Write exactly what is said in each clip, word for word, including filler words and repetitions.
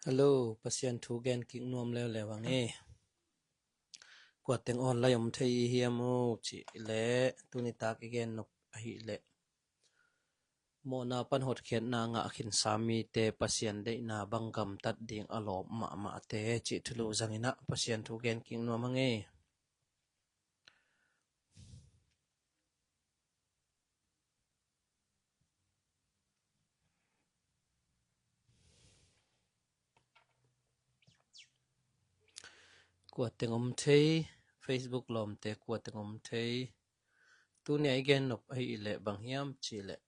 Hello, Pasian thu gen kik nuam leuleu ang e. Kua teng online om thei i hiam uh cih leh, tuni tak i gen nop ahih leh, mawhna pan hotkhiatna ngah khinsa mite Pasian deihna bang gamtat ding a lawp mahmahte cih thulu zangin ah Pasian thu gen kik nuam ang e. Kua teng om thei, Facebook lawmte kua teng om thei. Tuni a i gen nop ahih leh bang hiam cih leh,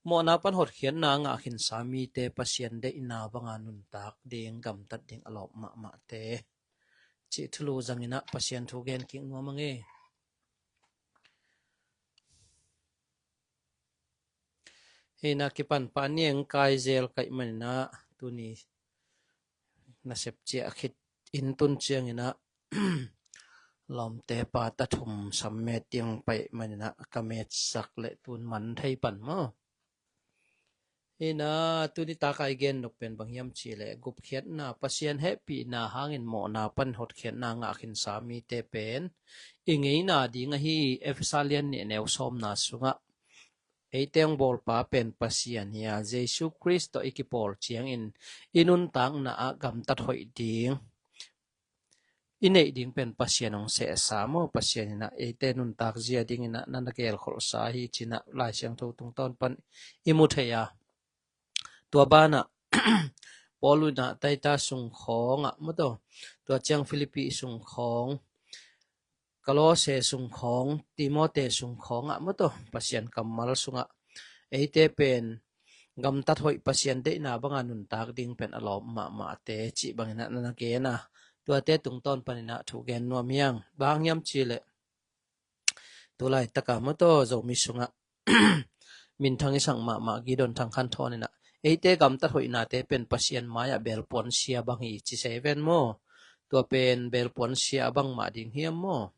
mawhna pan hotkhiatna ngah khinsa mite Pasian deihna banga nuntak ding, gamtat ding a lawp mahmahte cih thulu zangin ah Pasian thu gen kik nuam ang e. Hi na, kipan pah ni eng, kai zel ka hih manin ah, tuni nasep ciah khit in tun ciangin ah lawmte pa ta thum sam met ding pai manin ah ka metsak leh tun man thei pan maw. Hi na, tuni tak a i gen nop pen bang hiam cih leh, gupkhiatna, Pasian hehpihna hangin mawhna pan hotkhiatna ngah khinsa mite pen i ngeina ding ahi. Efesa lian nih a neu sawmna sungah, eite hong bawlpa pen Pasian hi a, Jesu Khrist tawh i kipawl ciangin i nuntakna ah gamtat hoih ding i neih ding pen Pasian hong sehsa maw. Pasian in ah eite nuntak zia dingin ah na na gelkholhsa hi ci-in ah Lai Siangtho tungtawn pan i mu thei a. Tua banah Paul in ah Titus sung khawngah maw taw, tua ciang Philippi sung khawng, Kolose sung khawng, Timote sung khawngah maw taw, Pasian kammal sungah eite pen gamtat hoih, Pasian deihna banga nuntak ding pen a lawp mahmahte cih bangin ah na na gen a. Tuate tungtawn panin ah thu gen nuam hi ang. Bang hang hiam cih leh, tu laitak a maw taw, Zomi sungah minthang i sak mahmah Gideon Thang Khan Thawn in ah, eite gamtat hoihnate pen Pasian mai-ah belpuan sia bang hi ci se ven maw. Tua pen belpuan sia a bangmah ding hiam maw?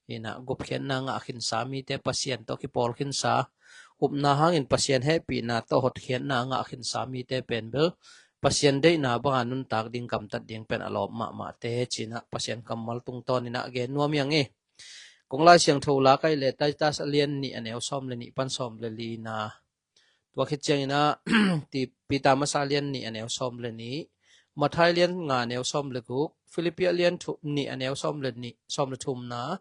Hi na, gupkhiatna ngah khinsa mite Pasian tawh kipawl khinsa, upna hangin Pasian hehpihna tawh hotkhiatna ngah khinsa mite pen bel Pasian deihna banga nuntak ding, gamtat ding pen a lawp mahmahte ci-in ah Pasian kammal tungtawn in ah gen nuam hi ang e. Kong Lai Siangtho lak ahih leh Titus a lian nih a neu sawm le nih pan sawm le li na. Tua khit ciangin ah, ti Peter masa lian nih a neu sawm le nih, Matthai lian nga a neu sawm le guk, Philippi lian thu-, nih a neu sawm le nih, sawm le thum na,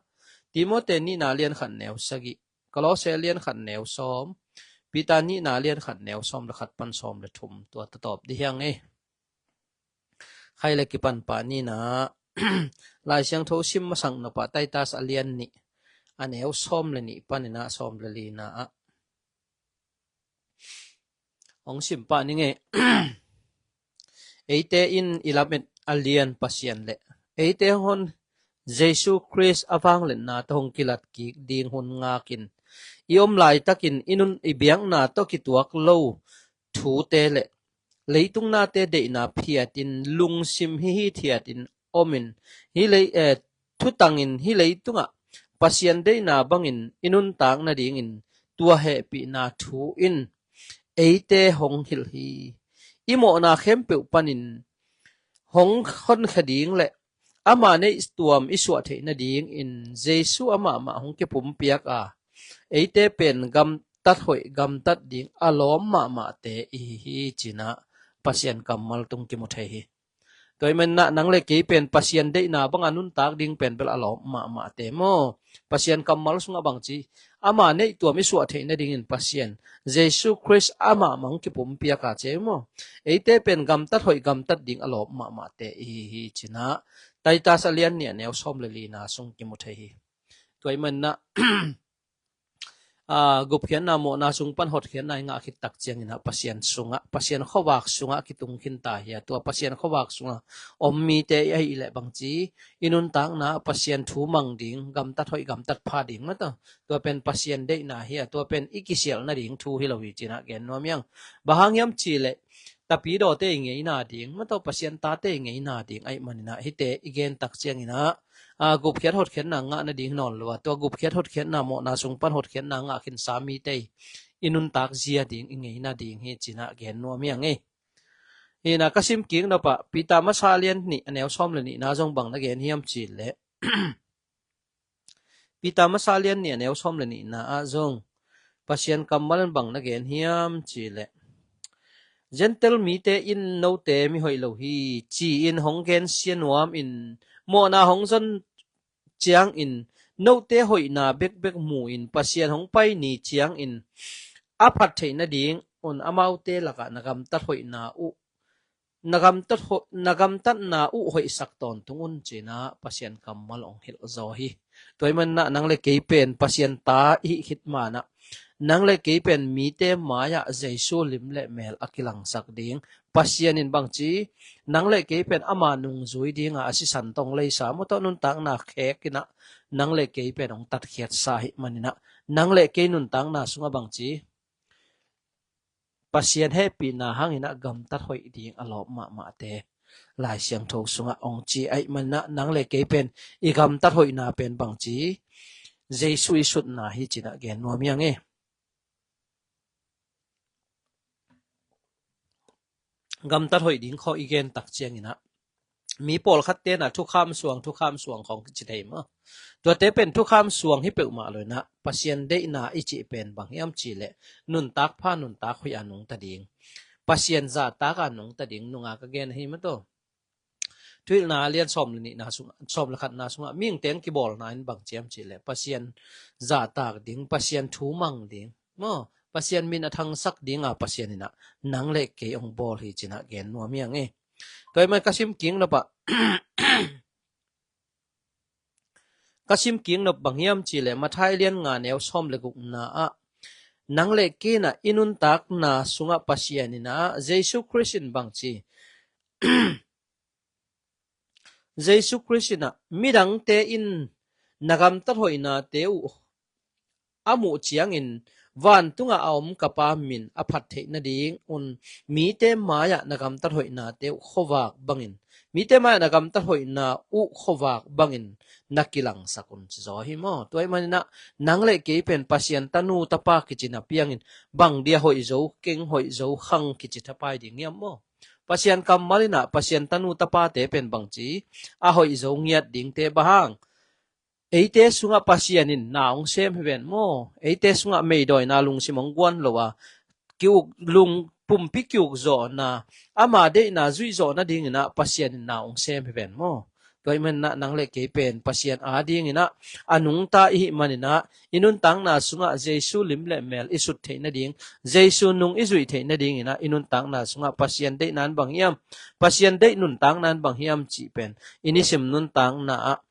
Timote nihna lian khat neu sagih, Kolose lian khat neu sawm, Peter nihna lian khat neu sawm le khat pan sawm le thum, tua tatawp dih hi ang e. Khai le kipan pah ni na, Lai Siangtho sim masang nop ah Titus a lian nih a neu sawm le nih panin ah sawm le li na ah hong sim pah ni ngei. Eite in i lamet a lian Pasian le eite hong hon Jesu Khrist a vangliatna tawh hong kilat kik ding hun ngakin, i om laitakin i nun i biakna tawh kituak lo thute le leitung nate deihna phiatin, lungsim hi hithiatin omin, hi lei, eh, thutangin hi leitungah Pasian deihna bangin i nuntak nadingin tua hehpihna thu in eite hong hilh hi. I mawhna khempeuh panin hong honkhia ding le ama neih tuam i suah theih nadingin Jesu amahmah hong kipumpiak a, eite pen gamtat hoih, gamtat ding a lawm mahmahte i hi hi ci-in ah Pasian kammal tung kimu thei hi. Tua ahih manin ah nang le kei pen Pasian deihna banga nuntak ding pen bel a lawm mahmahte maw. Pasian kammal sungah bang ci, ama neih tuam i suah theih nadingin Pasian Jesu Khrist amahmah hong kipumpiak a ci maw. Eite pen gamtat hoih, gamtat ding a lawm mahmahte i hi hi ci-in ah Titus a lian nih a neu sawm le li na sung kimu thei hi. Tua ahih manin ah, ah, gupkhiatna mawhna sung pan hotkhiatna i ngah khit tak ciangin ah Pasian sungah, Pasian khuavak sungah kitung khin ta hi a. Tua Pasian khuavak sungah om mite i ahih leh bang ci, i nuntakna Pasian thu mang ding, gamtat hoih, gamtat pha ding maw taw. Tua pen Pasian deihna hi a, tua pen i kisialh nading thu hi lo hi ci-in ah gen nuam hi ang. Bang hang hiam cih leh, tapidawte i ngeina ding maw taw, Pasian tate i ngeina ding ahih manin ah hihte i gen tak ciangin ah, ah, gupkhiat hotkhiatna ngah nading hi nawn lo a, tua gupkhiat hotkhiatna mawhna sung pan hotkhiatna ngah khinsa mite i i nuntak zia ding, i ngeina ding hi cinah gen nuam hi a ngei. Hinah ka sim kik nopah Peter masa lian nih a neu sawm le nihna zong bang na gen hiam cih leh Peter masa lian nih a neu sawm le nihna ah zong Pasian kammal in bang na gen hiam cih leh Gentile mite in note mi hoih lo hi ci-in hong gensia nuam in mawhna hong zon ciangin note hoihna bekbek mu in Pasian hong pai ni ciangin a phat theih nading un amaute lakah na gamtat hoihna uh na gamtat, na gamtatna uh hoihsak tawntung un cinah Pasian kammal hong hilh zaw hi. Tua ahih manah nang le kei pen Pasian ta i hih khit manah nang le kei pen mite mai-ah Jesu lim le mel a kilangsak ding. Pasian in bangci nang le kei pen ama nungzui dinga a sisan tawh hong leisa mawtaw nuntakna khek inah nang le kei pen hong tatkhiatsa ahih maninah nang le kei nuntakna sungah bangci Pasian hehpihna hanginah gamtat hoih ding a lawp mahmahte Lai Siangtho sungah hong ci ahih manah nang le kei pen i gamtat hoihna pen bangci Jesu i sutna hi cinah gen nuam hi a ngei. Gamtat hoih ding khawng i gen tak cianginah mi pawlkhat tenah thukham suang, thukham suang khawng kici thei maw? Tuate pen thukham suang hi peuhmah lo inah Pasian deihna i cih pen bang hiam cih leh nuntak pha, nuntak hoih a nungta ding, Pasian zahtak a nungta ding nunga ka gen ahi maw taw. Thuhilhna lian sawm le nihna sungah, sawm le khatna sungah mihing teng kibawlna in bang ci hiam cih leh Pasian zahtak ding, Pasian thu mang ding maw, Pasian min a thangsak dinga Pasian inah nang le kei hong bawl hi cinah gen nuam hi a ngei. Tua ahih man ka sim kik nopah ka sim kik nop bang hiam cih leh Matthai lian nga neu sawm le gukna ah nang le kei inah i nuntakna sungah Pasian inah Jesu Khrist in bangci Jesu Khrist inah midangte in na gamtat hoihnate uh a muh ciangin vantungah a om ka Pa min a phat theih nading un mite mai-ah na gamtat hoihnate uh khuavak bangin, mite mai-ah na gamtat hoihna uh khuavak bangin na kilangsak un ci zaw hi maw? Tua ahih maninah nang le kei pen Pasian tanu tapa kici na piangin bang dia hoih zo keng, hoih zo khang kici thapai ding hiam maw? Pasian kammal inah Pasian tanu tapate pen bangci a hoih zo ngiat dingte bang hang? Eite sungah Pasian in na hong sem hi ven maw? Eite sungah meidawina lungsim hong guan lo a, kiuk lung pumpi kiuk zawhna, ama deihna zuih zawh nadinginah Pasian in na hong sem hi ven maw? Tua ahih maninah nang le kei pen Pasian a dinginah a nungta i hih maninah i nuntakna sungah Jesu lim le mel i sut theih nading, Jesu nung i zuih theih nadinginah i nuntakna sungah Pasian deihna in bang hiam, Pasian deih nuntakna in bang hiam cih pen i nisim nuntakna ah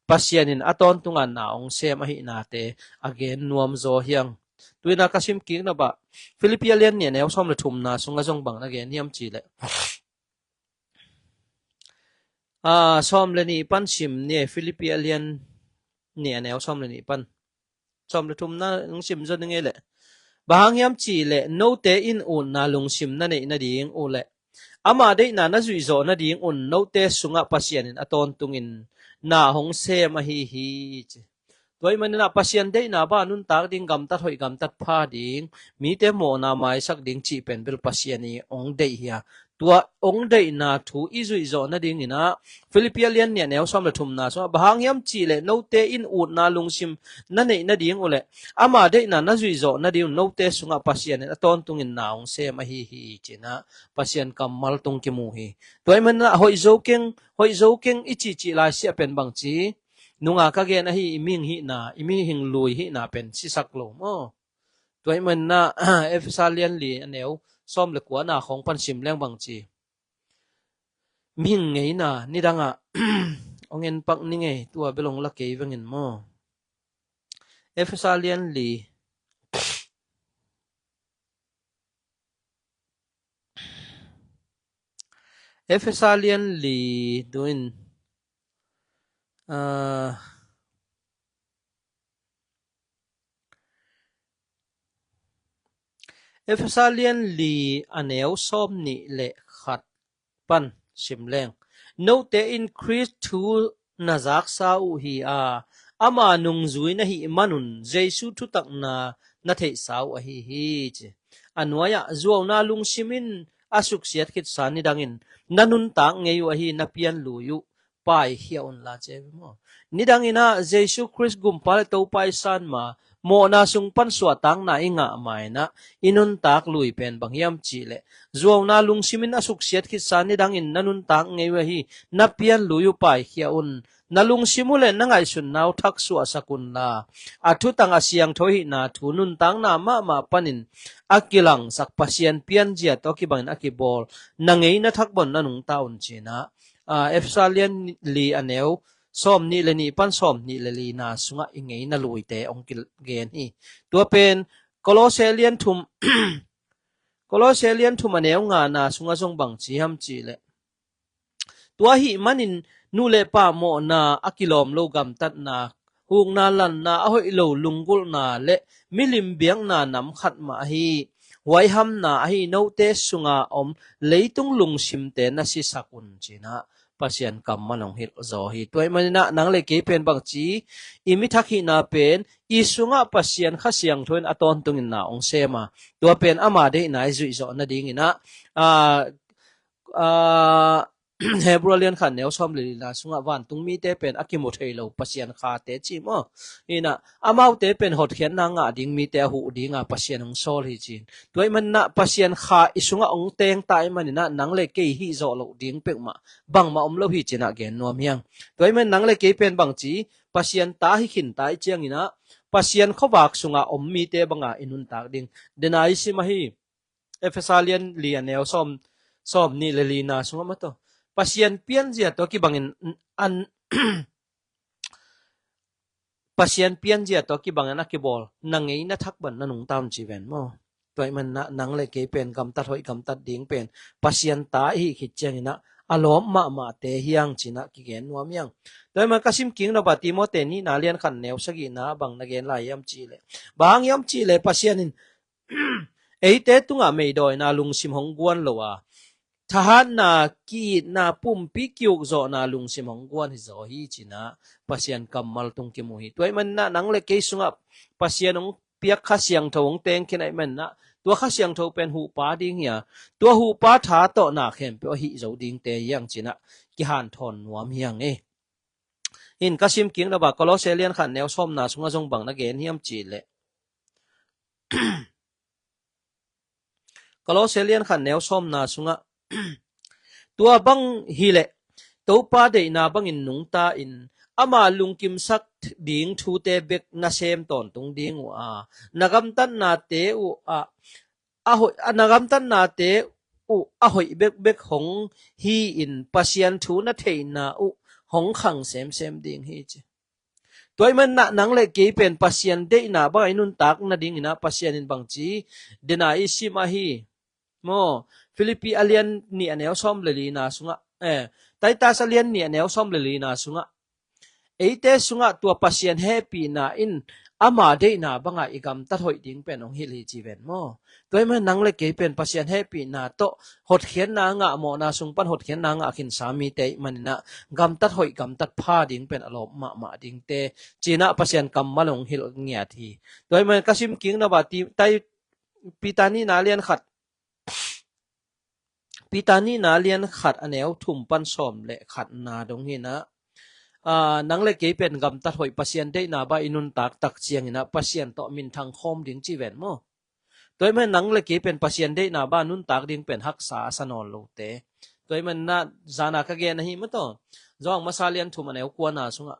Pasian in a tawntunga na hong sem ahihnate a gen nuam zaw hi a ngei. Tuinah ka sim kik nopah Filippi lian nih a neu sawm le thumna sungah zong bang na gen hiam cih leh Aa, sawm le nih pan sim ni, Filippi a lian nih a neu sawm le nih pan. Sawm le thumna hong sim zaw ni ngei leh. Bang hang hiam cih leh note in utna lungsim na neih nading uh leh ama deihna na zuih zawh nading un note sungah Pasian in a tawntungin na hong sem ahi hi ci. Tua ahih maninah Pasian deihna bang nuntak ding, gamtat hoih gamtat pha ding, mite mawhna maisak ding cih pen bel Pasian i hong deih hi a, tua hong deihna thu i zuih zawh nadinginah Filippi lian nih a neu sawm le thumna sungah bang hang hiam cih leh note in utna lungsim na neih nading uh leh ama deihna na zuih zawh nading un note sungah Pasian in a tawntungin na hong sem ahi hi cinah Pasian kammal tung kimu hi. Tua ahih maninah hoih zo keng, hoih zo keng i cihcih laisiah pen bangci nunga ka gen ahi i mihing hihna, i mihing lui hihna pen sisak lo maw? Tua ahih maninah Efesa lian li a neu sawm le kuana khawng pan sim leng bangci mihing ngeina nidangah hong en pak ni ngei, tua bel hong la kei vengin maw? Efesa lian li Efesa lian li tuin, ah, Efesa lian li a neu sawm nih le khat pan sim leng. Note in Khrist thu na zaksa uh hi a, ama nungzui na hih manun Jesu thutakna na theihsa uh ahi hi, ci. A nuai-ah, zuauna lungsim in a suksiat khitsa nidangin na nuntak ngei uh ahi na pian lui uh paikhia unla, ci hi maw. Nidangin ah Jesu Khrist Gumpa le Topa i san ma, mawhna sung pan suahtakna i ngah ma in ah i nuntak lui pen bang hiam cih leh, zuauna lungsim in a suksiat khitsa nidangin na nuntak ngei uh ahi na pian lui uh paikhia un. Na lungsim uh le na ngaihsutna uh thaksuahsak unla, a thutang a siangtho hihna thu nuntakna mahmah panin a kilangsak Pasian pianzia tawh kibangin a kibawl na ngeina thakbon na nungta un, ci-in ah, a, Efesa lian li a neu sawm nih le nih pan sawm nih le lina sungah i ngeina luite hong kigen hi. Tua pen Kolose lian thum, Kolose lian thum a neu ngana sungah zong bang ci hiam cih leh, tua ahih manin nu le pa mawhna a kilawm lo gamtatna, hukna lanna, a hoih lo lunggulhna le milim biakna nam khat mah ahi huaihamna ahi note sunga om leitung lungsimte na sisak un, ci-in ah Pasian kammal hong hilh zaw hi. Tua ahih manin ah nang le kei pen bangci, i mithak hihna pen i sungah Pasian Kha Siangtho in a tawntungin na hong sem a, tua pen ama deihna i zuih zawh nadingin ah, a, a, Hebrew lian khat neu sawm le lina sungah vantung mite pen a kimu thei lo Pasian khate ci maw. Hi-in ah amaute pen hotkhiatna ngah ding mite a huh dinga Pasian hong sawl hi, ci-in. Tua ahih manin ah Pasian kha i sungah hong teng ta ahih manin ah nang le kei hih zawh loh ding peuhmah bangmah om lo hi, ci-in ah gen nuam hi hang. Tua ahih manin nang le kei pen bangci, Pasian ta hi khin ta i ciangin ah Pasian khuavak sunga om mite banga i nuntak ding. Dena i sim ahi, Efesa lian li a neu sawm, sawm nih le lina sungah maw, tua Pasian pianzia tawh kibangin an, Pasian pianzia tawh kibangin a kibawl na ngeina thakbon na nungta un, ci ven maw. Tua ahih manin ah nang le kei pen gamtat hoih gamtat ding pen Pasian ta i hih khit ciangin ah a lawp mahmahte hi hang, ci-in ah kigen nuam hi hang. Tua ahih manin ka sim kik nop a Timote nihna lian khat neu sagihna bang na gen lai hiam cih leh, bang hiam cih leh Pasian in eite tungah meidawina lungsim hong guan lo a, thahatna, ki-itna, pumpi ki-ukzawhna lungsim hong guan hi zaw hi, ci-in ah Pasian kammal tung kimu hi. Tua ahih manin ah nang le kei sungah Pasian hong piak Kha Siangtho hong teng khin ahih manin ah tua Kha Siangtho pen huhpa ding hi a, tua huhpa tha tawh na khempeuh a hih zo dingte hi hang, ci-in ah kihanthawn nuam hi hang e. In ka sim kik nop a Kolose lian khat neu sawmna sungah zong bang na gen hiam cih leh, Kolose lian khat neu sawmna sungah, tua bang hileh Topa deihna bangin nungta in, ama lungkimsak ding thute bek na sem tawntung ding uh a, na gamtatnate uh ah, a hoih, a na gamtatnate uh a hoih bekbek hong hi-in Pasian thu na theihna uh hong khang semsem ding hi, ci. Tua ahih manin ah nang le kei pen Pasian deihna bangah i nuntak nadingin ah Pasian in bangci, dena i sim ahi maw, Philippi a lian nih a neu sawm le lina sungah, eh, Titus a lian nih a neu sawm le lina sungah, eite sungah tua Pasian hehpihna in ama deihna bangah i gamtat hoih ding pen hong hilh hi, ci ven maw. Tua ahih manin nang le kei pen Pasian hehpihna tawh hotkhiatna ngah, mawhna sung pan hotkhiatna ngah khinsa mite ahih manin ah gamtat hoih gamtat pha ding pen a lawp mahmah dingte, ci-in ah Pasian kammal hong hilh ngiat hi. Tua ahih manin ka sim kik nop a ti, tai, Peter nihna lian khat, Peter nihna lian khat a neu thum pan sawm le khatna dong hi-in ah, ah, nang le kei pen gamtat hoih Pasian deihna bangah i nuntak tak ciangin ah Pasian tawh minthang khawm ding, ci ven maw. Tua ahih manin nang le kei pen Pasian deihna bangah nuntak ding pen haksa a sa nawn lote. Tua ahih manin ah zana ka gen ahi maw, tua Johan masa lian thum a neu kuana sungah,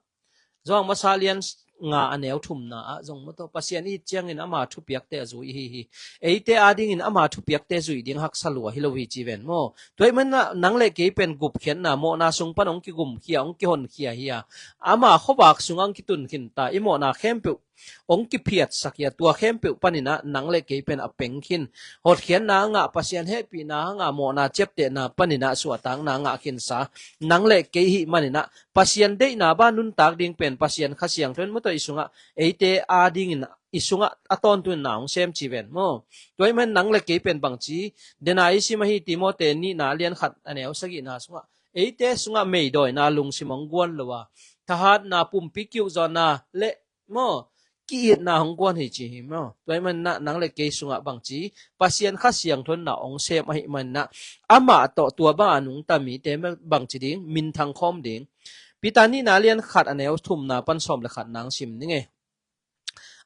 Johan masa lian nga a neu thumna ah zong maw, tua Pasian i it ciangin ama thupiakte a zui i hi hi. Eite adingin ama thupiakte zui ding haksa lua hi lo hi, ci ven maw. Tua ahih manin ah nang le kei pen gupkhiatna, mawhna sung pan hong kigumkhia, hong kihonkhia hi a, ama khuavak sungah hong kitun khin ta, i mawhna khempeuh hong kiphiatsak hi a, tua khempeuh panin ah nang le kei pen a peng khin, hotkhiatna a ngah, Pasian hehpihna a ngah, mawhna ciaptehna panin ah suahtakna a ngah khinsa nang le kei i hih manin ah Pasian deihna bangah nuntak ding pen Pasian Kha Siangtho in maw, tua i sungah, eite adingin i sungah a tawntung in na hong sem, ci ven maw. Tua ahih manin nang le kei pen bangci, dena i sim ahi, Timote nihna lian khat a neu sagihna sungah, eite sungah meidawina lungsim hong guan lo a, thahatna, pumpi kiukzawhna le maw, ki-itna hong guan hi ci hi maw. Tua ahih manin ah nang le kei sungah bangci, Pasian Kha Siangtho in na hong sem ahih manin ah, amah tawh tua banga nungta mite bangci ding, minthang khawm ding. Peter nihna lian khat a neu thumna pan sawm le khat nang sim ning e.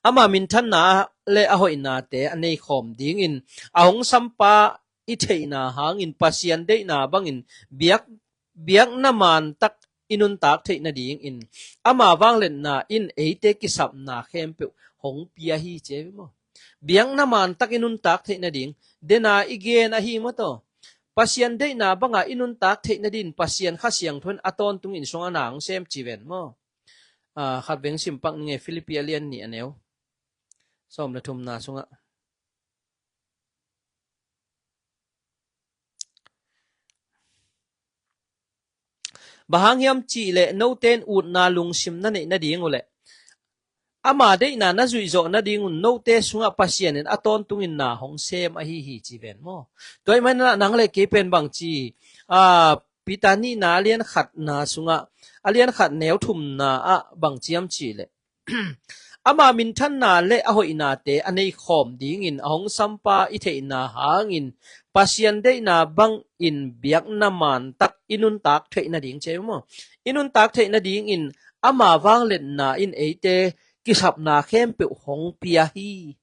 Ama minthanna le a hoihnate a nei khawm dingin, a hong sampa i theihna hangin Pasian deihna bangin biak, biakna mantak i nuntak theih nadingin, ama vangliatna in eite kisapna khempeuh hong pia hi ci hi maw. Biakna mantak i nuntak theih nading, dena i gen ahi maw taw. Pasian deihna banga i nuntak theih nadin Pasian Kha Siangtho in a tawntungin sungah na hong sem ci ven maw. Ah, khat veng sim pak ning e, Philippi a lian nih a neu sawm le thumna sungah. Bang hang hiam cih leh note in utna lungsim na neih nading uh leh ama deihna na zuih zawh nading un note sungah Pasian in a tawntungin na hong sem ahi hi ci ven maw. Tua ahih manin ah nang le kei pen bangci, ah, Peter nihna a lian khatna sungah, a lian khat neu thumna ah bangci hiam cih leh, ama minthanna le a hoihnate a nei khawm dingin a hong sampa i theihna hangin Pasian deihna bangin biakna mantak i nuntak theih nading ci hi maw. I nuntak theih nadingin ama vangliatna in eite kisapna khempeuh hong pia hi,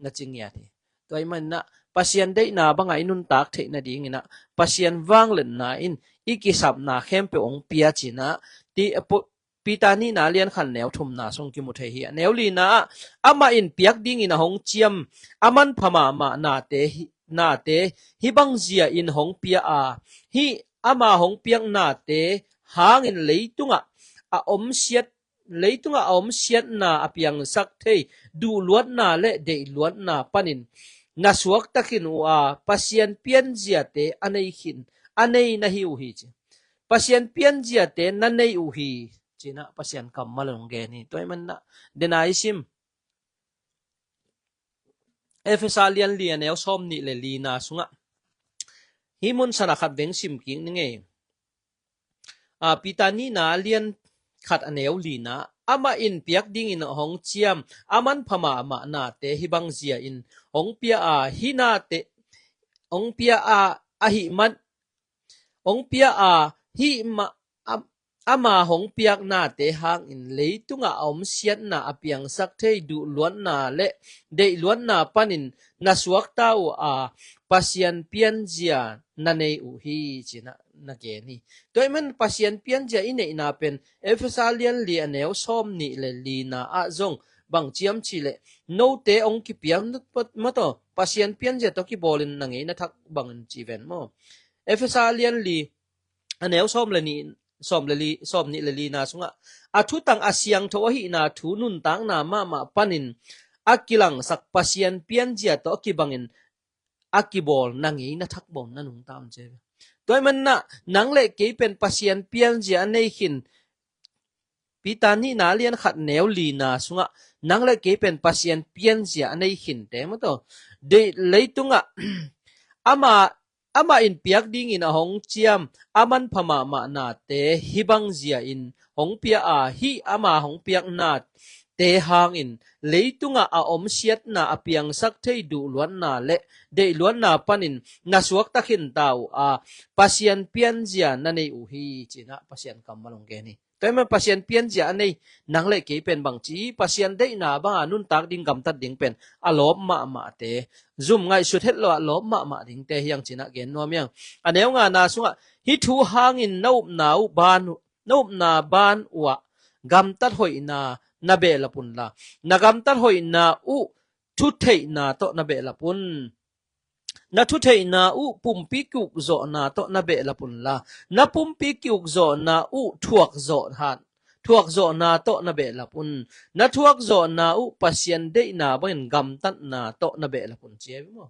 na ci ngiat hi. Tua ahih manin ah Pasian deihna banga i nuntak theih nadingin ah Pasian vangliatna in i kisapna khempeuh hong pia ci-in ah ti, a pu-, Peter nihna lian khat neu thumna sung kimu thei hi. A neu lina ah, amah in piak dingin a hong ciam a manpha mahmah nate hi, nate hih bang zia in hong pia a, hih ama hong piak nate hangin leitungah a omsiat, leitungah a omsiatna a piangsak thei duhluatna le deihluatna panin na suakta khin uh a, Pasian pianziate a nei khin, a nei na hi uh hi ci. Pasian pianziate na nei uh hi ci-in ah Pasian kammal hong gen hi. Tua ahih manin ah dena i sim Efesa lian li a neu sawm nih le lina sungah, hih mun sana khat veng sim kik ning e. Ah, Peter nihna lian khat a neu lina, amah in piak dingin a hong ciam a manpha mahmah nate hih bang zia in hong pia a, hih nate hong pia a, ahih man, hong pia a, hih ma, a, ama hong piak nate hangin leitungah a omsiatna a piangsak thei duhluatna le deihluatna panin na suakta uh a, Pasian pianzia na nei uh hi ci-in ah na gen hi. Tua ahih manin Pasian pianzia i neihna pen Efesa lian li a neu sawm nih le lina ah zong bangci hiam cih leh, note hong kipia maw taw, Pasian pianzia tawh kibawlin na ngeina thak bangin ci ven maw. Efesa lian li a neu sawm le nih, sawm le li, sawm nih le lina sungah, a thutang a siangtho ahihna thu nuntakna mahmah panin a kilangsak Pasian pianzia tawh a kibangin a kibawl na ngeina thak bawlna nungta un ci hi. Tua ahih manin ah nang le kei pen Pasian pianzia a nei khin. Peter nihna lian khat neu lina sungah nang le kei pen Pasian pianzia a nei khinte maw taw. Deih leitungah ama, amah in piak dingin a hong ciam a manpha mahmah nate hih bang zia in hong pia a, hih ama hong piak nate hangin leitungah a omsiatna a piangsak thei duhluatna le deihluatna panin na suakta khinta uh a, Pasian pianzia na nei uh hi ci-in ah Pasian kammal hong gen hi. Tua ahih manin Pasian pianzia a nei nang le kei pen bangci, Pasian deihna banga nuntak ding gamtat ding pen a lawp mahmahte, zum ngaihsut het lo a lawp mahmah dingte hi hang ci-in ah gen nuam hi hang. A neu ngana sungah, hih thu hangin na upna uh ban, na upna ban uh ah gamtat hoihna na behlap unla, na gamtat hoihna uh thutheihna tawh na behlap un. Na thutheihna uh pumpi kiukzawhna tawh na behlap unla, na pumpi kiukzawhna uh thuakzawh hat, thuakzawhna tawh na behlap un. Na thuakzawhna uh Pasian deihna bangin gamtatna tawh na behlap un ci hi maw.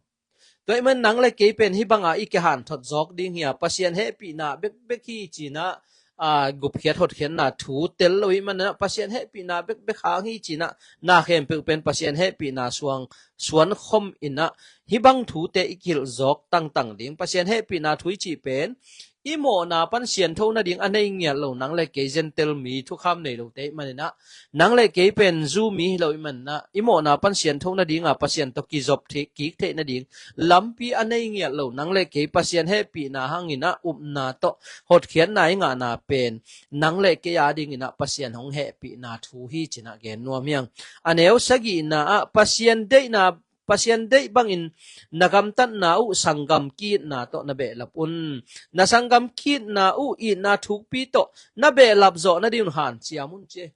Tua ahih manin nang le kei pen hih banga i kihanthot zawk ding hi a, Pasian hehpihna bekbek hi ci-in ah, aa, gupkhiat hotkhiatna thu tel lo ahih manin ah Pasian hehpihna bekbek hang hi ci-in ah na khempeuh pen Pasian hehpihna suang, suan khawm in ah hih bang thute i kihilh zawk tangtang ding. Pasian hehpihna thu i cih pen i mawhna pan siantho nading a nei ngiat lo nang le kei Gentile mi thukham nei lote i hih maninah, nang le kei pen Jew mi hi lo i hih maninah, i mawhna pan siantho nadinga Pasian tawh kizop thei, kik theih nading lampi a nei ngiat lo nang le kei Pasian hehpihna hanginah upna tawh hotkhiatna i ngahna pen nang le kei a dinginah Pasian hong hehpihna thu hi cinah gen nuam hiang. A neu sagihna ah Pasian deihna Pasian deih bangin na gamtatna uh sanggam ki-itna tawh na behlap un. Na sanggam ki-itna uh itna thukpi tawh na behlap zawh nading un hanciam un ci.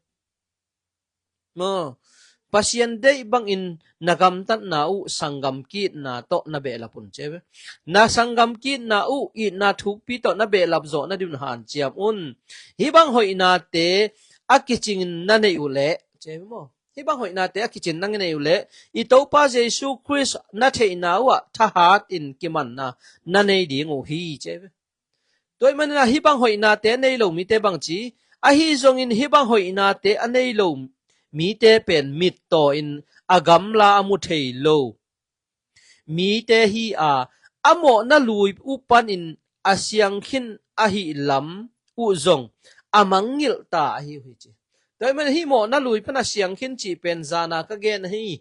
Maw, Pasian deih bangin na gamtatna uh sanggam ki-itna tawh na behlap un ci. Na sanggam ki-itna uh itna thukpi tawh na behlap zawh nading un hanciam un. Hih bang hoihnate a kicingin na neih uh leh ci maw? Hih bang hoihnate a kicin na nei uh leh i Topa Jesu Khrist na theihna uhah thahatin kimanna na nei ding uh hi ci. Tua ih maninah hih bang hoihnate a nei lo mite bangci, ahi zongin hih bang hoihnate a nei lo mite pen mittaw in a gamla a mu thei lo mite hi a, a mawhna lui uh panin a siangkhin ahi lam uh zong a mangngilh ta ahi uh hi ci. Tua ih man hih mawhna lui pan a siangkhin cih pen zana ka gen ahi.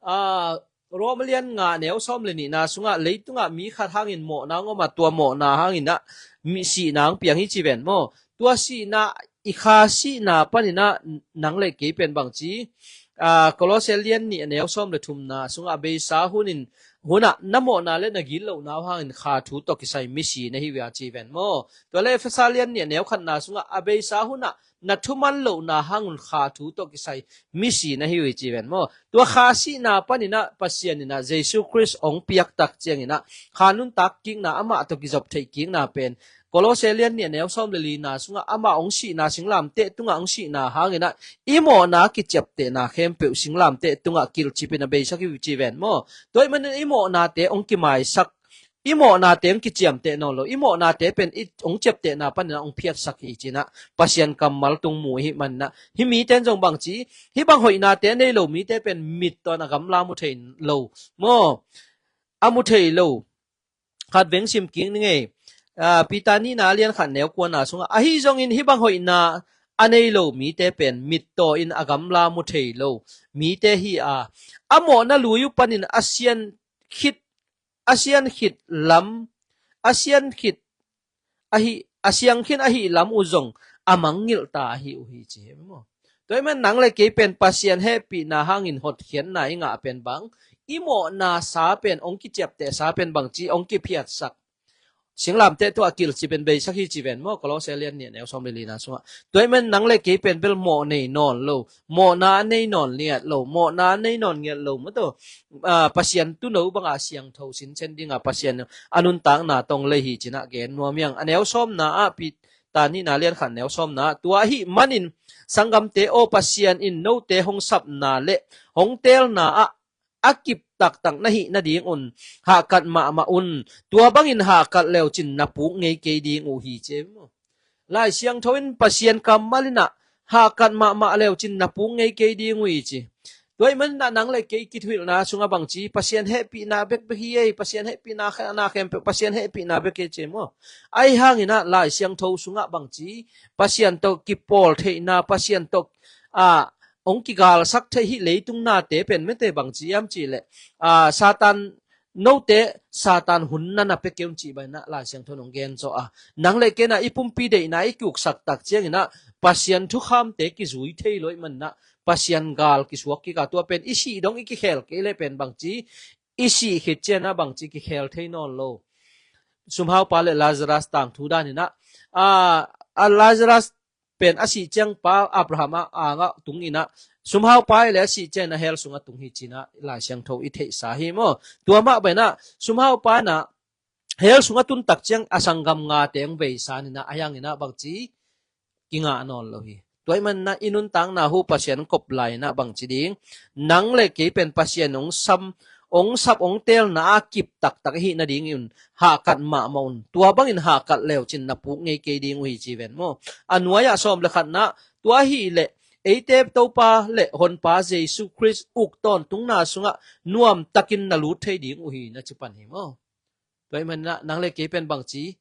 A, Rom lian nga neu sawm le nihna sungah leitungah mi khat hangin mawhna ngoma tua mawhna hanginah mi sihna ang piang hi ci ven maw? Tua sihna i kha sihna paninah nang le kei pen bangci, a, Kolose lian nih a neu sawm le thumna sungah a beisa hunin hunah na mawhna le na gitlohna uh hangin kha thu tawh kisai misi na hi uh a ci ven maw? Tua le Efesa lian nih a neu khatna sungah a beisa hunah na thuman lohna hangun kha thu tawh kisai misi na hi uh hi ci ven maw? Tua kha sihna paninah Pasian inah Jesu Khrist hong piaktak cianginah kha nuntak kikna amah tawh kizop theih kikna pen Kolose lian nih a neu sawm le lina sungah amah hong sihna singlamteh tungah hong sihna hanginah i mawhna kiciaptehna khempeuh singlamteh tungah kilcipin a beisak hi uh ci ven maw? Tua ih manin i mawhnate hong kimaisak, i mawhnate hong kiciamteh nawn lo, i mawhnate pen i hong ciaptehna paninah hong phiatsak hi cinah Pasian kammal tung mu i hih maninah hih mite in zong bangci, hih bang hoihnate a nei lo mite pen mittaw in a gamla mu thei lo maw? A mu thei lo. Khat veng sim kik ni ngei. A, Peter nihna lian khat neu kuana sungah ahi zongin hih bang hoihna a nei lo mite pen mittaw in a gamla mu thei lo mite hi a, a mawhna lui uh panin a sian khit, a sian khit lam, a sian khit ahi, a siangkhin ahi lam uh zong a mangngilh ta ahi uh hi ci hi maw? Tua ih man nang le kei pen Pasian hehpihna hangin hotkhiatna i ngah pen bang, i mawhna sa pen hong kiciapteh sa pen bangci hong kiphiatsak singlamteh tungah kilcipin beisak hi ci ven maw? Kolose lian nih a neu sawm le lina sungah. Tua ih man nang le kei pen bel mawh nei nawn lo, mawhna a nei nawn ngiat lo, mawhna a nei nawn ngiat lo maw? Tua, a, Pasian tuuno banga siangtho sincen dinga Pasian a nuntakna tawh lei hi cinah gen nuam hiang. A neu sawmna ah Peter nihna lian khat neu sawmna ah tua ahih manin sanggamte aw, Pasian in note hong sapna le hong teelna ah a kip taktak na hih nadingun hahkat mahmah un. Tua bangin hahkat leucin na puk ngei kei ding uh hi ci maw? Lai Siangtho in Pasian kammal inah hahkat mahmah leucin na puk ngei kei ding uh hi ci. Tua ih maninah nang le kei kithuhilhna sungah bangci Pasian hehpihna bekbek hi ei, Pasian hehpihna khe-, na khempeuh Pasian hehpihna bek hi ci maw? Ahi hanginah Lai Siangtho sungah bangci Pasian tawh kipawl theihna, Pasian tawh, a, hong kigalsak theih hih leitung nate pen mete bangci hiam cihleh, a, Satan, note Satan hun na na pia kei un cih banginah Lai Siangtho in hong gen zawh a, nang le kei inah i pumpi deihna i kiuksak tak cianginah Pasian thukhamte kizui thei lo ih maninah Pasian gal kisuak kik a, tua pen i sih dong i kikhel kei le pen bangci, i sih khit cianah bangci kikhel thei nawn lo. Sumhaupa le Lazarus tangthu daninah, a, a Lazarus pen a sih ciang pa Abraham a angah tunginah, sumhaupa le a sih ciang inah hell sungah tung hi cinah Lai Siangtho i theihsa hi maw? Tua mah banah sumhaupa inah hell sungah tun tak ciang a sanggam ngate hong veisa ninah a hianginah bangci kingah nawn lo hi. Tua ih maninah i nuntakna uh Pasian kop lai inah bangci ding, nang le kei pen Pasian hong sam, hong sap hong teelna a kip taktak ahi nadingin hahkat mahmah un. Tua bangin hahkat leucin na puk ngei kei ding uh hi ci ven maw? A nuai-ah sawm le khatna, tua ahih leh eite Topa le Honpa Jesu Khrist uk tawntungna sungah nuamtakin na lut thei ding uh hi na ci pan hi maw? Tua ih maninah nang le kei pen bangci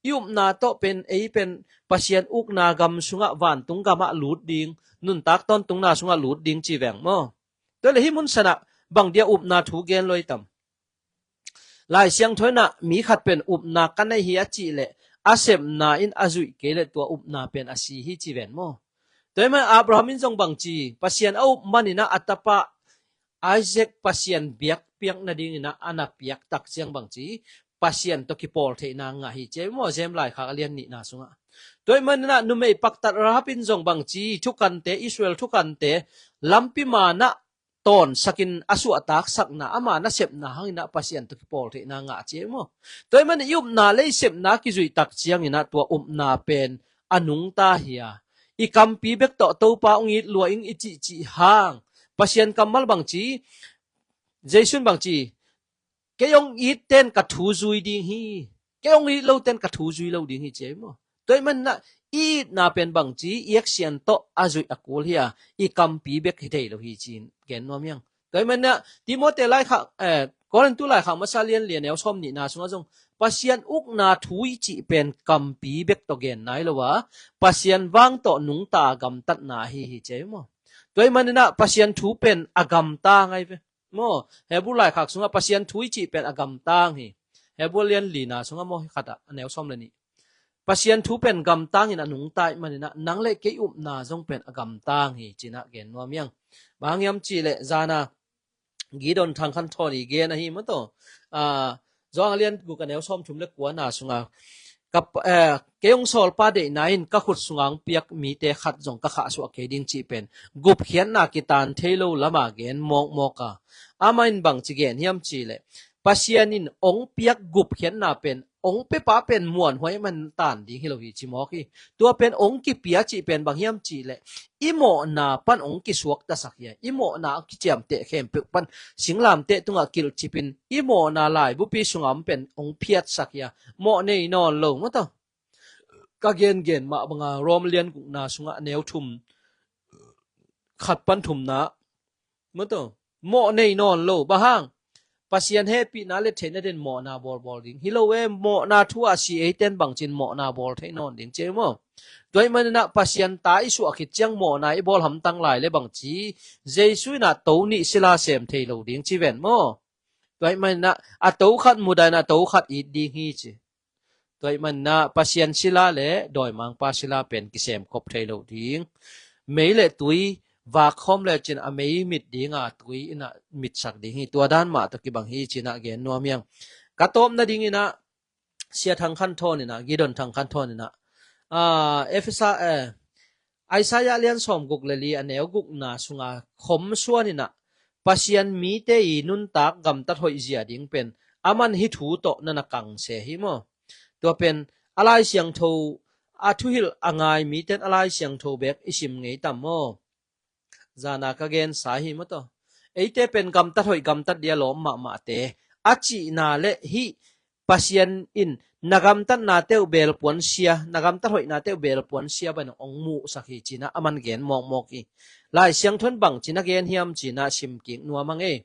I upna tawh pen ei pen Pasian ukna gam sungah, vantung gamah lut ding, nuntak tawntungna sungah lut ding ci veng maw. Tua le hih mun sanah bang dia upna thu gen lo i tam? Lai Siangtho inah mi khat pen upna ka nei hi a cih leh a sepna in a zuih kei leh tua upna pen a si hi ci ven maw. Tua ahih man Abraham in zong bang ci, Pasian a up maninah a tapa Isaac Pasian biakpiak nadinginah a na piak tak ciang bang ci, Pasian tawh kipawl theihna ngah hi ci maw, James laikhak a lian nihna sungah. Tua ahih maninah numei paktat Rahab in zong bang ci, thukante, Israel thukante lampi manah tawnsakin a suahtaksakna, ama nasepna hanginah Pasian tawh kipawl theihna ngah ci maw. Tua ahih manin i upna le i sepna kizuih tak cianginah tua upna pen a nungta hi a, i kampi bek tawh Topa hong it lua ing i cihcih hang, Pasian kammal bang ci, Jesu in bang ci, kei hong it ten ka thu zui ding hi, kei hong it lo ten ka thu zui lo ding hi ci maw. Tua ahih maninah i itna pen bang ci, i action tawh a zuih a kul hi a, i kampi bek hi thei lo hi ci-in gen nuam hiang. Tua ahih maninah Timote laikhak, eh, Korintu laikhak masa lian li a neu sawm nihna sungah zong Pasian ukna thu i cih pen kampi bek tawh gen nai lo a, Pasian vang tawh nungta gamtatna ahi hi ci maw. Tua ahih maninah Pasian thu pen a gamta ngai ve maw. Hebru laikhak sungah Pasian thu i cih pen a gamtang hi. Hebru lian lina sungah maw, khatah a neu sawm le nih. Pasian thu pen gamtangin a nungta ahih maninah nang le kei upna zong pen a gamtang hi cinah gen nuam hiang. Bang hang hiam cih leh zana Gideon Thang Khan Thawn i gen ahi maw taw. Ah, Johan a lian guk a neu sawm thum le kuana sunga ka, eh, kei hong sawlpa deihna in ka khut sunga hong piak mite khat zong ka khahsuah kei ding cih pen gupkhiatna kitan thei lo lama gen mawkmawk a. Amah in bang ci gen hiam cih leh Pasian in hong piak gupkhiatna pen hong piapa pen muanhuai man tan ding hi lo hi ci mawk hi. Tua pen hong kipia cih pen bang hiam cih leh i mawhna pan hong kisuaktasak hi a, i mawhna a kiciamteh khempeuh pan singlamteh tungah kilhcipin i mawhna laibupi sungah om pen hong phiatsak hi a, mawh nei nawn lo maw taw. Ka gengen mah banga Rom lian gukna sungah a neu thum khat pan thumna maw taw, mawh nei nawn lo. Bang hang? Pasian hehpihna le theihna den mawhna bawlbawl ding hi lo e, mawhna thu a si eiten bangcin mawhna bawl thei nawn ding ci maw. Tua ahih maninah Pasian ta i suah khit ciang mawhna i bawl hamtang lai le bang ci, Jesu inah to nih sila sem thei lo ding ci ven maw. Tua ahih maninah a to khat mudainah a to khat it ding hi ci. Tua ahih maninah Pasian sila le dawimangpa sila pen kisemkhop thei lo ding. Mei le tui vakkhawm lecin a mei mit dinga tui inah mitsak ding hi. Tua dan mah tawh kibang hi cinah gen nuam hiang. Ka tawp nadinginah Sia Thang Khan Thawn inah, Gideon Thang Khan Thawn inah, ah, Efesa, eh, Isaiah lian sawm guk le li a neu gukna sunga khom suan inah Pasian mite i nuntak gamtat hoih zia ding pen aman hih thu tawh na na kang se hi maw. Tua pen a Lai Siangtho a thuhilh a ngai miten a Lai Siangtho bek i sim ngei tam maw. Zana ka gensa hi maw taw. Eite pen gamtat hoih gamtat dia lawm mahmahte a cihna le hih Pasian in na gamtatnate uh belpuan sia, na gamtat hoihnate uh belpuan sia bangin hong muhsak hi cinah aman gen mawkmawk hi. Lai Siangtho in bang cinah gen hiam cinah simkik nuam hang ei.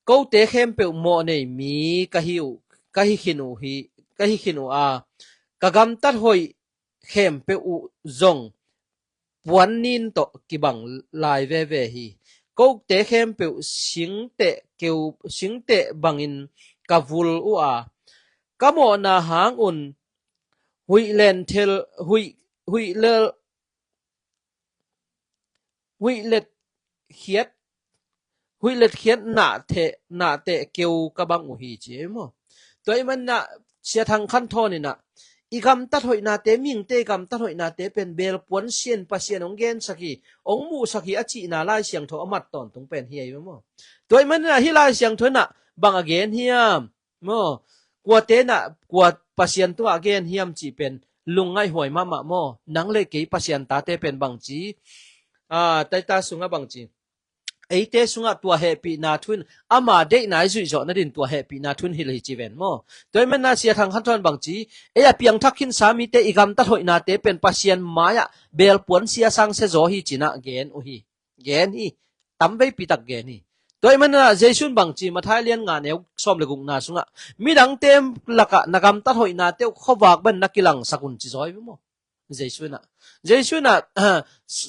Kote khempeuh mawh nei mi ka hi uh, ka hi khin uh hi, ka hi khin uh a, ka gamtat hoih khempeuh uh zong puannin tawh kibang lai veve hi. Kote khempeuh singteh keu, singteh bangin ka vul uh a, ka mawhna hang un huih lenthel, huih, huih lel, huih let khiat, huih let khiat nahteh, nahteh keu ka bang uh hi ci ei maw. Tua ahih maninah Sia Thang Khan Thawn inah i gamtat hoihnate, mihingte i gamtat hoihnate pen belpuan sia in Pasian hong gensak hi, hong muhsak hi a cihna Lai Siangtho a mat tawntung pen hi ei maw. Tua ahih maninah hih Lai Siangtho inah bang a gen hiam maw. Kuate inah kua Pasian tungah gen hiam cih pen lungngaihhuai mahmah maw. Nang le kei Pasian tate pen bang ci, ah, Taita sungah bang ci, eite sungah tua hehpihna thu in ama deihna i zuih zawh nadin tua hehpihna thu in hilh hi ci ven maw. Tua ahih maninah Sia Thang Khan Thawn bang ci, ei a piangthak khinsa mite i gamtat hoihnate pen Pasian mai-ah belpuan sia sangsia zaw hi cinah gen uh hi. Gen hi. Tam veipi tak gen hi. Tua ahih manin ah Jesu in bangci, Mathai lian nga neu sawm le gukna sungah, midangte lakah na gamtat hoihnate uh khuavak bangin na kilangsak un, ci zaw hi ve maw. Jesu in ah, Jesu in ah,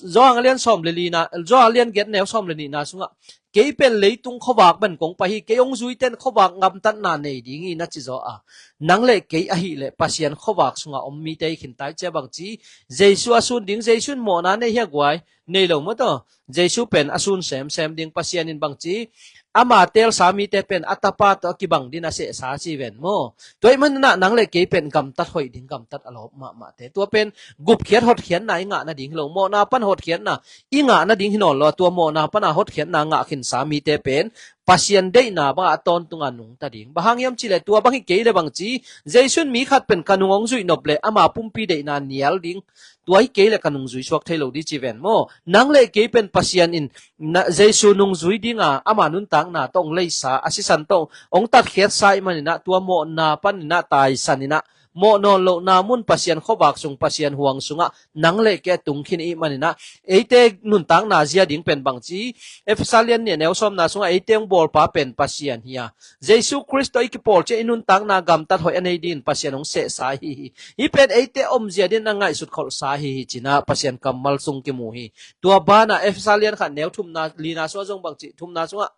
Johan lian sawm le lina, Johan lian giat neu sawm le nihna sungah, kei pen leitung khuavak bangin kong pai hi, kei hong zuite in khuavak gamtatna nei ding hi, na ci zaw a. Nang le kei ahih leh Pasian khuavak sungah om mite hi khin ta i ci a, bangci, Jesu a sun ding, Jesu in mawhna nei hi a guai, nei lo maw taw. Jesu pen a sun semsem ding, Pasian in bangci, ama teelsa mite pen a tapa tawh a kibang dingin a sehsa, ci ven maw. Tua ahih manin ah nang le kei pen gamtat hoih ding, gamtat a lawp mahmahte. Tua pen gupkhiat hotkhiatna i ngah nading hi lo, mawhna pan hotkhiatna i ngah nading hi nawn lo a, tua mawhna pana hotkhiatna ngah khinsa mite pen Pasian deihna bangah a tawntunga nungta ding. Bang hang hiam cih leh tua bang hi kei leh bangci, Jesu in mi khat pen ka nung hong zuih nop leh ama pumpi deihna nial ding, tua hi kei leh ka nungzui suak thei lo ding, ci ven maw. Nang le kei pen Pasian in na, Jesu nungzui dinga ama nuntakna tawh hong leisa, a sisan tawh hong tatkhiatsa ahih manin ah, tua mawhna panin ah taisan in ah, mawh nawn lohna mun, Pasian khuavak sung, Pasian huang sungah nang le kei a tung khin i hih manin ah, eite nuntakna zia ding pen bangci, Efesa lian nih a neu sawmna sungah eite hong bawlpa pen Pasian hi a, Jesu Khrist tawh i kipawl ciang i nuntakna gamtat hoih a nei dingin Pasian hong sehsa ahi hi. Hih pen eite omzia dingin a ngaihsut kholhsa ahi hi, ci-in ah Pasian kammal sung kimu hi. Tua banah Efesa lian khat neu thumna, lina sungah zong bangci, thumna sungah,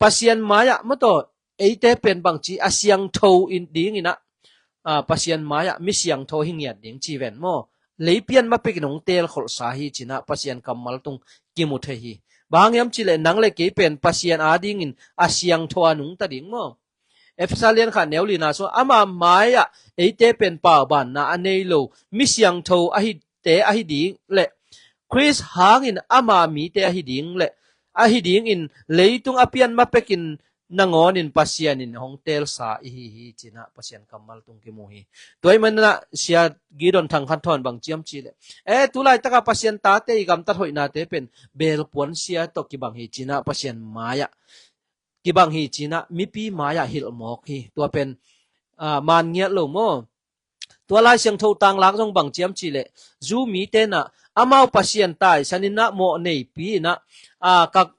Pasian mai-ah maw taw, eite pen bangci, a siangtho in dingin ah, ah, Pasian mai-ah mi siangtho hi ngiat ding, ci ven maw. Lei pian ma pekin hong teel kholhsa hi, ci-in ah Pasian kammal tung kimu thei hi. Bang hang hiam cih leh nang le kei pen Pasian adingin a siangtho a nungta ding maw. Efesa lian khat neu lina sungah, ama mai-ah eite pen paubanna a nei lo mi siangtho ahite ahi ding leh, Khrist hangin ama mite ahi ding leh, ahi dingin leitung a pian ma pekin nangawnin Pasian in hong teelsa i hi hi, ci-in ah Pasian kammal tung kimu hi. Tua ahih manin ah Sia Gideon Thang Khan Thawn bang ci hiam cih leh, eh, tu laitakah Pasian tate i gamtat hoihnate pen belpuan sia tawh kibang hi, ci-in ah Pasian mai-ah kibang hi, ci-in ah mipi mai-ah hilh mawk hi. Tua pen, ah, man ngiat lo maw. Tua Lai Siangtho tanglak zong bang ci hiam cih leh, Jew mite in ah amau Pasian taisan in ah mawh neipi in ah, ah, ka,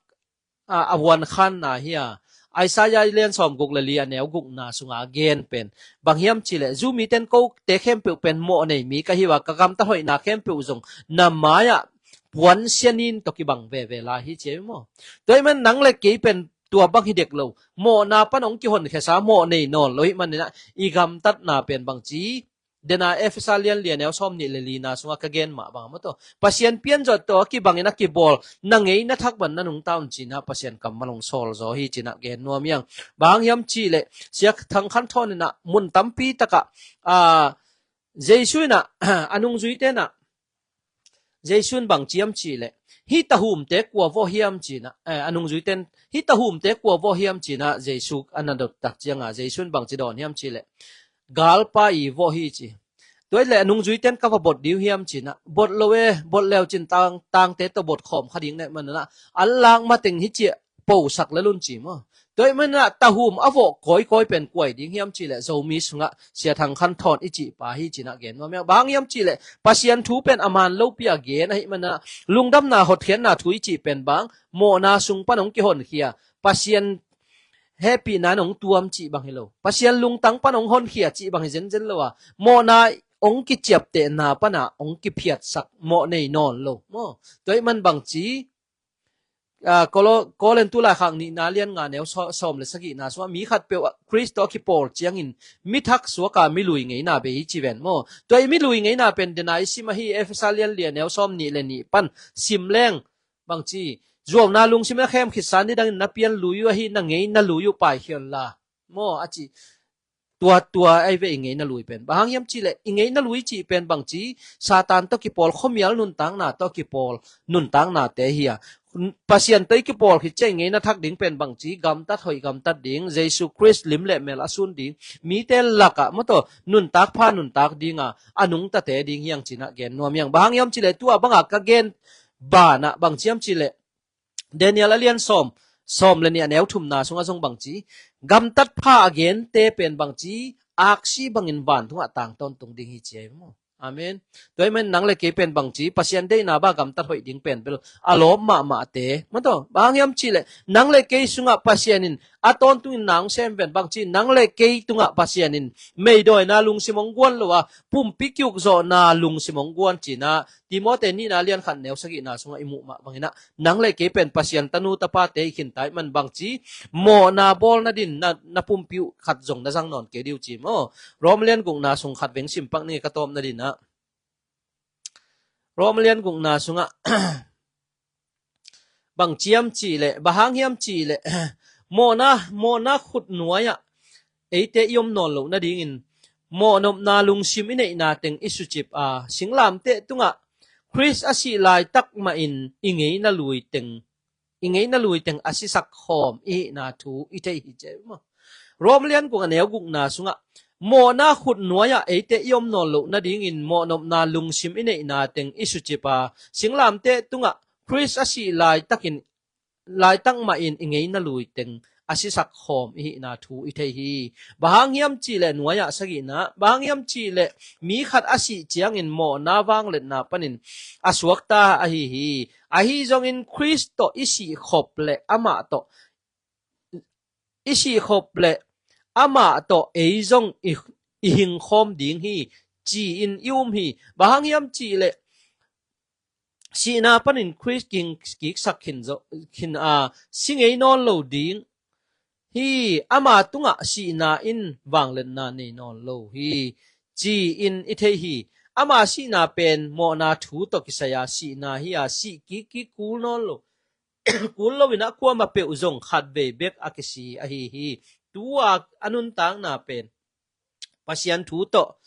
ah, a vuankhanna hi a. Isaiah lian sawmguk le li a neu gukna sunga gen pen bang hiam cih leh, Jew mite in kote khempeuh pen mawh nei mi ka hi uh a, ka gamtat hoihna khempeuh zong na mai-ah puansia nin tawh kibang veve lai hi, ci hi maw. Tua ahih manin nang le kei pen tua bang hi dek lo, mawhna pan hong kihonkhia sa, mawh nei nawn lo ahih manin ah i gamtatna pen bangci, dena Efesa lian li a neu sawmnih le lina sungah ka gen mah bang maw taw, Pasian pianzawh tawh a kibangin a kibawl na ngeina thak bangin na nungta un, ci-in ah Pasian kammal hong sawl zaw hi, ci-in ah gen nuam hi ing. Bang hang hiam cih leh, Sia Thang Khan Thawn in ah mun tampi takah, ah, Jesu in ah, a nungzuite in ah, Jesu in bang ci hiam cih leh, hih tahumte kua vawh hiam, ci-in ah, eh, a nungzuite in, hih tahumte kua vawh hiam, ci-in ah Jesu a na dot tak ciangah, Jesu in bang ci dawn hiam cih leh, galpa i vawh hi, ci. Tua ahih leh a nungzuite in ka va bot ding uh hiam, ci-in ah, bot lo e, bot leu cin tang, tangte tawh bot khawm kha ding na hih manin ah, an lak mateng hih ci-a posak lel un, ci maw. Tua ahih manin ah tahum a vawh kawikawi pen kua hi ding hiam cih leh, Zomi sungah Sia Thang Khan Thawn i cihpa hi, ci-in ah gen nuam hi ing. Bang hang hiam cih leh, Pasian thu pen a man lopi a gen ahih manin ah, lungdamna hotkhiatna thu i cih pen bang, mawhna sung pan hong kihonkhia, Pasian hehpihna in hong tuam cih bang hi lo, Pasian lungtang pan hong honkhia cih bang hi zenzen lo a, mawhna hong kiciaptehna panah hong kiphiatsak, mawh nei nawn lo maw. Tua ahih manin bangci, ah, Kolo-, Korin tu laikhak nihna lian nga neu saw-, sawm le sagihna sungah, mi khatpeuh ah Khrist tawh a kipawl ciangin mi thak suak a, mi lui ngeina bei hi, ci ven maw. Tua i mi lui ngeina pen dena i sim ahi, Efesa lian li a neu sawmnih le nih pan sim leng bangci, zuauna lungsim in a khem khitsa, nidangin na pian lui uh ahi, na ngeina lui uh paikhia unla maw, a ci. Tua, tua ahi ve i ngeina lui pen. Bang hang hiam cih leh, i ngeina lui cih pen bangci, Satan tawh kipawl, khuamial nuntakna tawh kipawl nuntaknate hi a. Pasian tawh i kipawl khit ciang i ngeina thak ding pen bangci, gamtat hoih gamtat ding, Jesu Khrist lim le mel a sun ding, mite lakah maw taw, nuntak pha nuntak dinga a nungtate ding hi ing, ci-in ah gen nuam hi ing. Bang hang hiam cih leh, tua banga ka gen banah bang ci hiam cih leh, Daniel a lian sawm, sawm le nih a neu thumna sungah zong bangci, gamtat pha a gente pen bangci, aksi bangin vantungah tang tawntung ding hi, ci hi maw. Amen. Tua ahih manin nang le kei pen bangci, Pasian deihna bang gamtat hoih ding pen bel a lawp mahmahte. Maw taw, bang hang hiam cih leh nang le kei sungah Pasian in a tawntungin na hong sem ven, bangci, nang le kei tungah Pasian in meidawina lungsim hong guan lo a, pumpi kiukzawhna lungsim hong guan cihna Timote nihna lian khat neu sagihna sungah i muh mah bangin ah, nang le kei pen Pasian tanu tapate i khin ta ahih man bangci, mawhna bawl nadin na, na pumpi uh khat zong na zang nawn kei ding uh ci maw. Rom lian gukna sung khat veng sim pak ning ka tawp nadin ah. Rom lian gukna sungah bang hiam cih leh, bang hang hiam cih leh, mawhna, mawhna khut nuai-ah eite i om nawn loh nadingin mawhnopna lungsim i neihna teng i sucip a, singlamteh tungah Khrist a sih laitak mahin i ngeina lui teng, i ngeina lui teng a sisak khawm i hihna thu i thei hi ci maw. Rom lian guk a neu gukna sungah mawhna khut nuai-ah eite i om nawn loh nadingin mawhnopna lungsim i neihna teng i sucip a, singlamteh tungah Khrist a sih laitakin, laitak mahin i ngeina lui teng a sisak khawm i hihna thu i thei hi. Bang hang hiam cih leh nuai-ah sagihna, bang hang hiam cih leh mi khat a sih ciangin mawhna vangliatna panin a suakta ahi hi. Ahi zongin Khrist tawh i sihkhop leh amah tawh, i sihkhop leh amah tawh ei zong i, i hingkhawm ding hi, ci-in i um hi. Bang hang hiam cih leh sihna panin Khrist kihing kiksak khin zo, khin a, si ngei nawn lo ding hi, ama tungah sihna in vangliatna nei nawn lo hi, ci-in i thei hi. Ama sihna pen mawhna thu tawh kisai a sihna hi a, sih kikkik kul nawn lo, kul loin ah kuamah peuh zong khatvei bek a kisi ahi hi. Tu-a a nuntakna pen Pasian thu tawh,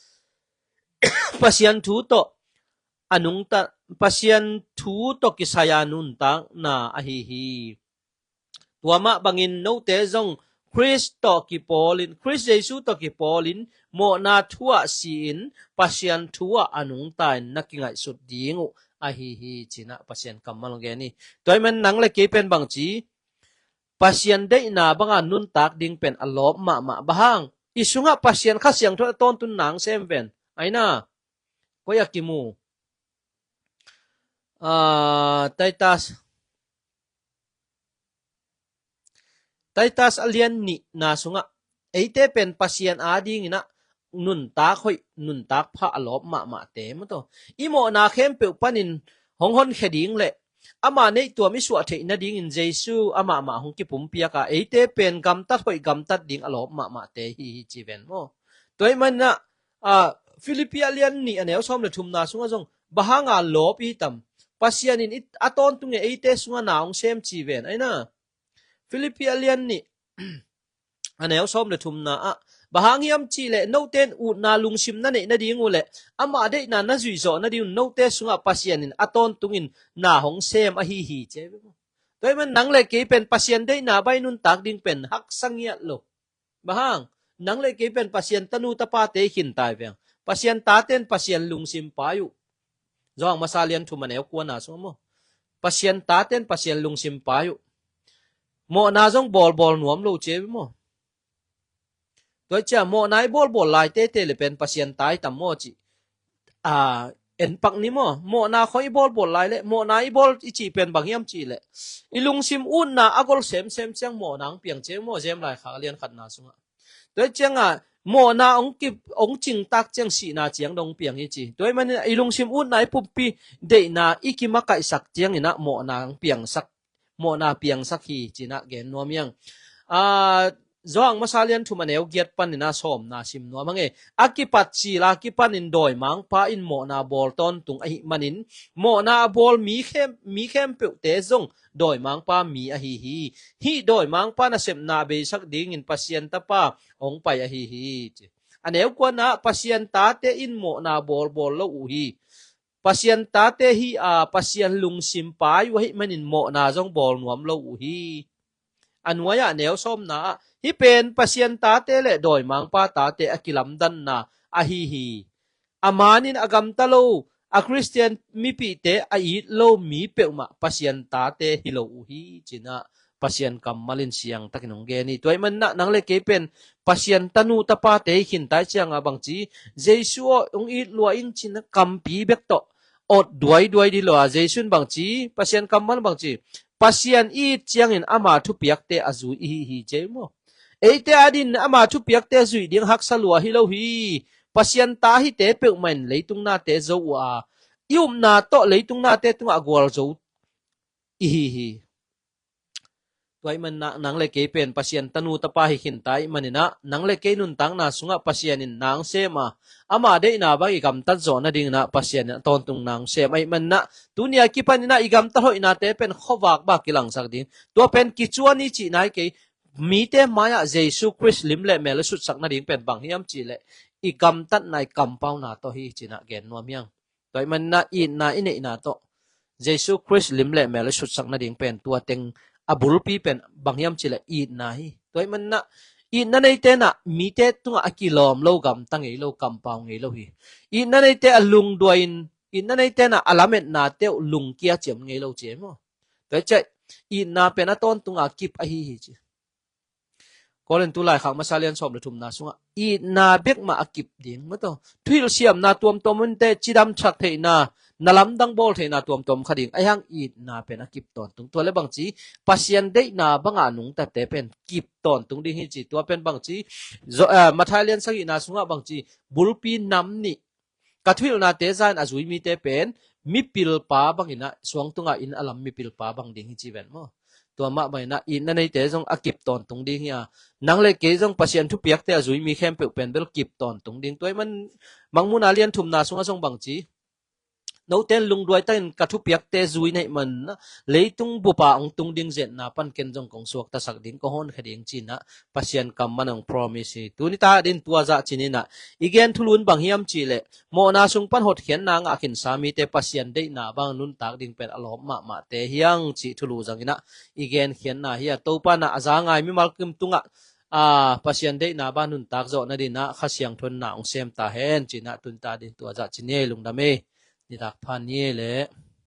Pasian thu tawh a nungta, Pasian thu tawh kisai a nuntakna ahi hi. Tua mah bangin note zong Khrist tawh kipawlin, Khrist Jesu tawh kipawlin mawhna thu-ah si-in Pasian thu-ah a nungta-in na kingaihsut ding uh ahi hi, ci-in ah Pasian kammal gen hi. Tua ahih man nang le kei pen bangci, Pasian deihna banga nuntak ding pen a lawp mahmah. Bang hang, i sungah Pasian Kha Siangtho a tawntun na hong sem ven. Aina, koi-ah kimu? Ah, Titus, Titus a lian nihna sungah eite pen Pasian adingin ah nuntak hoih, nuntak pha a lawp mahmahte maw taw. I mawhna khempeuh panin hong honkhia ding leh ama neihtuam i suah theih nadingin Jesu amah mah hong kipumpiak a, eite pen gamtat hoih gamtat ding a lawp mahmahte hi hi ci ven maw. Tua ahih manin ah, ah, Filippi a lian nih a neu sawm le thumna sungah zong bang hanga lawp i hi tam? Pasian in i, a tawntungin eite sungah na hong sem ci ven. Aina, Filippi a lian nih a neu sawm le thumna ah, bang hang hiam cih leh note in utna lungsim na neih nading uh leh ama deihna na zuih zawh nading uh note sungah Pasian in a tawntungin na hong sem ahi hi, ci hi. Tua ahih man nang le kei pen Pasian deihna bang i nuntak ding pen haksa ngiat lo. Bang hang, nang le kei pen Pasian tanu tapate i khin ta hi veng. Pasian tate in Pasian lungsim pai uh. Johan masa lian thum a neu kuana sungah maw, Pasian tate in Pasian lungsim pai uh. Mawhna zong bawlbawl nuam lo ci hi maw. Tua hi ciang mawhna i bawlbawl lai teitei leh pen Pasian ta i tam maw cih, ah, en pak ni maw. Mawhna khawng i bawlbawl lai leh, mawhna i bawl i cih pen bang hiam cih leh, i lungsim utna a gol semsem ciang mawhna hong piang ci hi maw, James laikhak a lian khatna sungah. Tua hi ciangah mawhna hong ki, hong cingtak ciang sihna ciang dong piang hi ci. Tua ahih manin i lungsim utna, i pumpi deihna i kimakaihsak ciangin ah mawhna hong piangsak, mawhna piangsak hi ci-in ah gen nuam hi ing. Ah, Johan masa lian thum a neu giat panin ah sawmna sim nuam hang e. A kipat cil a kipanin dawimangpa in mawhna bawl tawntung ahih manin mawhna a bawl mi khem, mi khempeuhte zong dawimangpa mi ahi hi. Hih dawimangpa nasepna a beisak dingin Pasian Tapa hong pai ahi hi, ci. A neu kuana ah Pasian tate in mawhna bawlbawl lo uh hi. Pasian tate hi a, Pasian lungsim pai uh ahih manin mawhna zong bawl nuam lo uh hi. A nuai-ah neu sawmna ah, hih pen Pasian tate le dawimangpa tate a kilamdanna ahi hi. A manin a gamta lo, a Khristian mipihte a it lo mi peuhmah Pasian tate hi lo uh hi, ci-in ah Pasian kammal in siangtakin hong gen hi. Tua ahih manin ah nang le kei pen Pasian tanu tapate hi khinta i cih ciangah bangci, Jesu aw hong it lua in ci-in ah kampi bek tawh awt duaiduai ding lo a, Jesu in bangci, Pasian kammal bangci, Pasian i it ciangin ama thupiakte a zui i hi hi ci maw. Eite adingin ama thupiakte zuih ding haksa lua hi lo hi. Pasian ta hite peuhmah in leitung nate zo uh a, i upna tawh leitung nate tungah gualzo i hi hi. Tua ahih manin ah nang le kei pen Pasian tanu tapa hi khinta ahih manin ah nang le kei nuntakna sungah Pasian in na hong sem a, ama deihna bang i gamtat zawh nadingin ah Pasian in a tawntung na hong sem ahih manin ah tuni a kipanin ah i gamtat hoihnate pen khuavak bang kilangsak ding, tua pen kicuan i cihna hi kei. Mite mai-ah Jesu Khrist lim le mel i sutsak nading pen bang hiam cih leh i gamtatna, i kampauna tawh hi ci-in ah gen nuam hi hang. Tua ahih manin ah itna i neihna tawh Jesu Khrist lim le mel i sutsak nading pen tua teng a bulpi pen bang hiam cih leh itna hi. Tua ahih manin ah itna neite in ah mite tungah a kilawm lo, gamta ngei lo, kampau ngei lo hi. Itna neite a lungduai in, itna neite in ah a lametnate uh lungkia ciam ngei lo ci maw. Tua hi ciah itna pen a tawntunga kip ahi hi ci. Korintu laikhak masa lian sawm le thumna sungah itna bek mah a kip ding maw, tua thuhilh siamna tuamtuam om inteh, cidam sak theihna, na lamdang bawl theihna tuamtuam om kha ding, ahih hang itna pen a kip tawntung. Tua leh bangci, Pasian deihna bangah nungtate pen kip tawntung ding hi ci. Tua pen bangci, Matthai lian sagihna sungah bangci, bulpi nam nih ka thuhilhnate za-in a zui mite pen mipilpa bangin ah suang tungah inn a lam mipilpa bang ding hi ci ven maw. Tua mah bangin ah itna neite zong a kip tawntung ding hi a, nang le kei zong Pasian thupiakte a zui mi khempeuh pen bel kip tawntung ding. Tua ahih man Mangmuhna lian thumna sungah zong bangci, note in lungduai takin ka thupiakte zui na hih man leitung bupa hong tung ding zetna pan ken zong kong suaktasak ding, kong honkhia ding ci-in ah Pasian kammal in hong promise hi. Tuni ta dingin tua zah ci-in ah i gen thulu in bang hiam cih leh, mawhna sung pan hotkhiatna ngah khinsa mite Pasian deihna bang nuntak ding pen a lawp mahmahte hi hang cih thulu zangin ah i genkhiatna hi a, Topa in ah a za ngai mimal kim tungah Pasian deihna bang nuntak zawh nadingin ah Kha Siangtho in na hong sem ta hen ci-in ah tuni ta dingin tua zah ci-in ei, lungdam ei. Nitak pha ni ei leh.